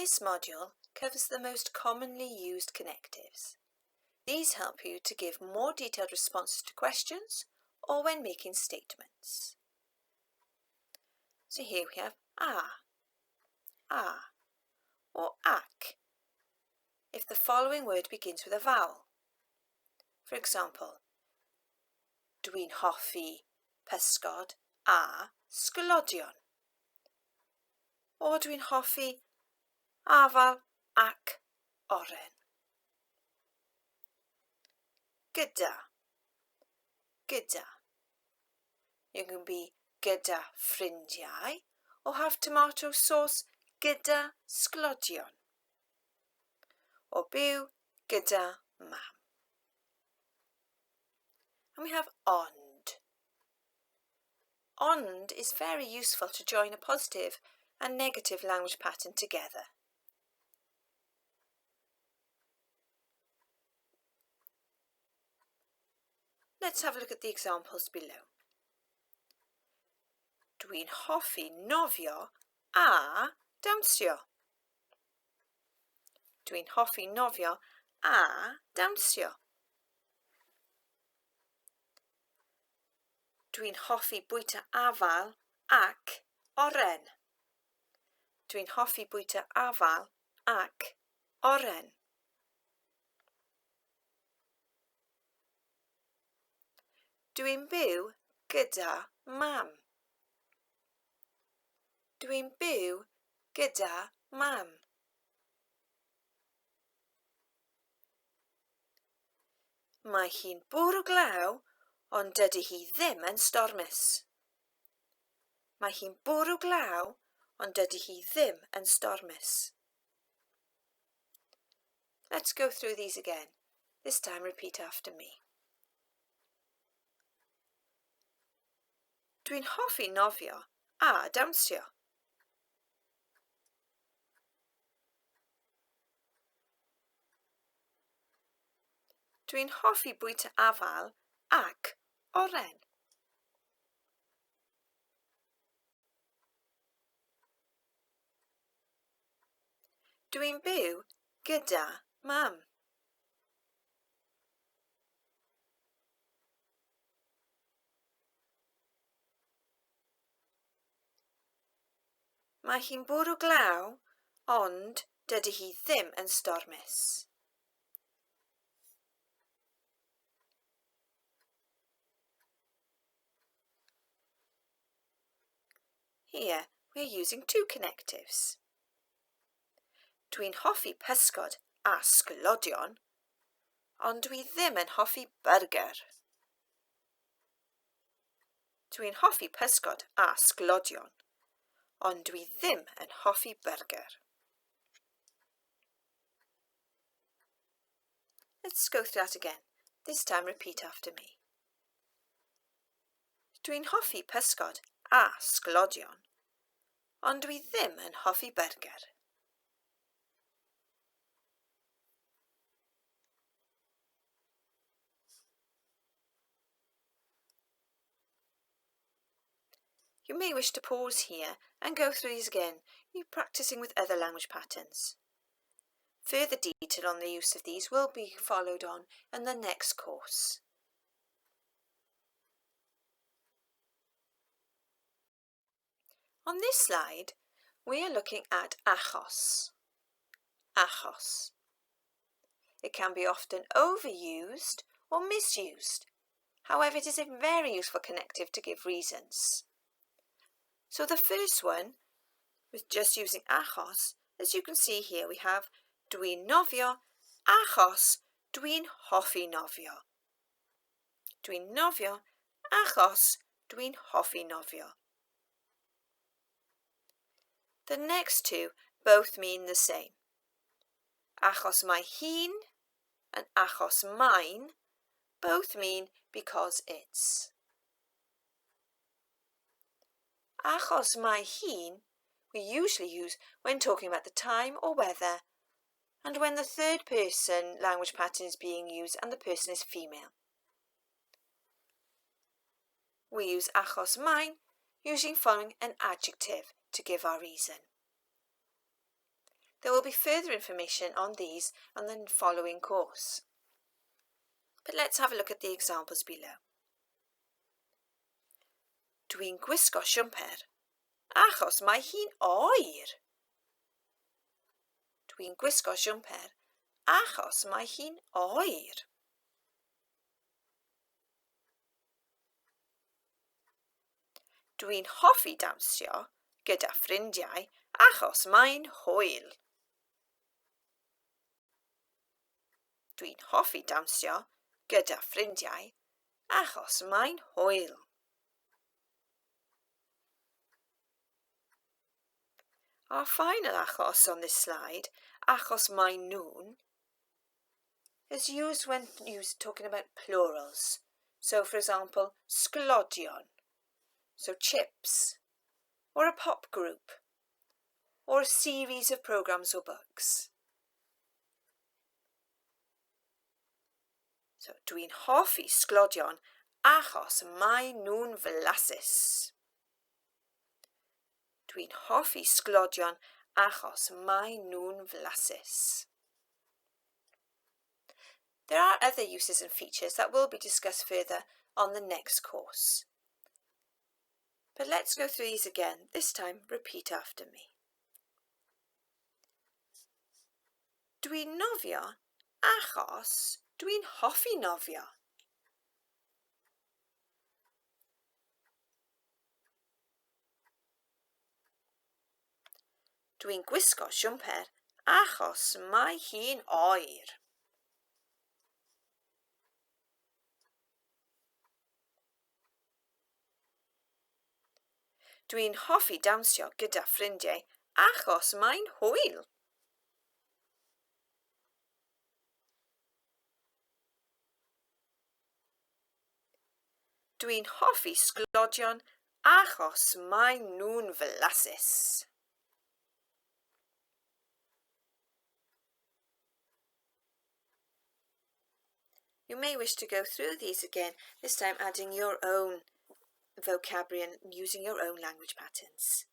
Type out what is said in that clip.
This module covers the most commonly used connectives. These help you to give more detailed responses to questions or when making statements. So here we have a, a, or ac, if the following word begins with a vowel. For example, Dwi'n hoffi pysgod a sglodion. O dwi'n hoffi afal ac oren. Gyda. Gyda. You can be gyda ffrindiau or have tomato sauce gyda sglodion. O byw gyda mam. And we have ond. Ond is very useful to join a positive and negative language pattern together. Let's have a look at the examples below. Dwi'n hoffi nofio a dawnsio. Dwi'n hoffi nofio a dawnsio. Dwi'n hoffi bwyta afal ac oren. Dwi'n hoffi bwyta afal ac oren. Dwi'n byw gyda mam. Dwi'n byw gyda mam. Mae hi'n bwrw glaw, ond dydy hi ddim yn stormus. Mae hi'n bwrw glaw, ond dydy hi ddim yn stormus. Let's go through these again. This time repeat after me. Dwi'n hoffi nofio a dawnsio. Dwi'n hoffi bwyta afal ac oren. Dwi'n byw gyda mam. Mae hi'n bwrw glaw, ond dydy hi ddim yn stormus. Here, we are using two connectives. Dwi'n hoffi pysgod a sglodion, ond dwi ddim yn hoffi byrgyr. Dwi'n hoffi pysgod a sglodion, ond dwi ddim yn hoffi byrgyr. Let's go through that again. This time repeat after me. Dwi'n hoffi pysgod a sglodion, ond dwi ddim yn hoffi byrgyr. You may wish to pause here and go through these again, you practicing with other language patterns. Further detail on the use of these will be followed on in the next course. On this slide, we are looking at achos. Achos. It can be often overused or misused. However, it is a very useful connective to give reasons. So the first one, with just using achos, as you can see here, we have dwi'n nofio achos dwi'n hoffi nofio. Dwi'n nofio achos dwi'n hoffi nofio. The next two both mean the same. Achos mae hi'n and achos mae'n both mean because it's. Achos mae hi'n we usually use when talking about the time or weather and when the third person language pattern is being used and the person is female. We use achos mae'n usually following an adjective to give our reason. There will be further information on these on the following course. But let's have a look at the examples below. Dwi'n gwisgo siwmper achos mae hi'n oer. Dwi'n gwisgo siwmper achos mae hi'n oer. Dwi'n hoffi dawnsio gyda ffrindiau achos mae'n hwyl. Dwi'n hoffi dawnsio gyda ffrindiau achos mae'n hwyl. Our final achos on this slide, achos mae'n nhw'n, is used when used talking about plurals. So, for example, sglodion, so chips, or a pop group, or a series of programs or books. So, dwi'n hoffi sglodion achos mae nhw'n flasus. Dwi'n hoffi sglodion achos mae nhw'n flasus. There are other uses and features that will be discussed further on the next course. But let's go through these again, this time repeat after me. Dwi'n nofio achos dwi'n hoffi nofio. Dwi'n gwisgo siwmper achos mae hi'n oer. Dwi'n hoffi dawnsio gyda ffrindiau achos mae'n hwyl. Dwi'n hoffi sglodion achos maen nhw'n flasus. You may wish to go through these again, this time adding your own vocabulary and using your own language patterns.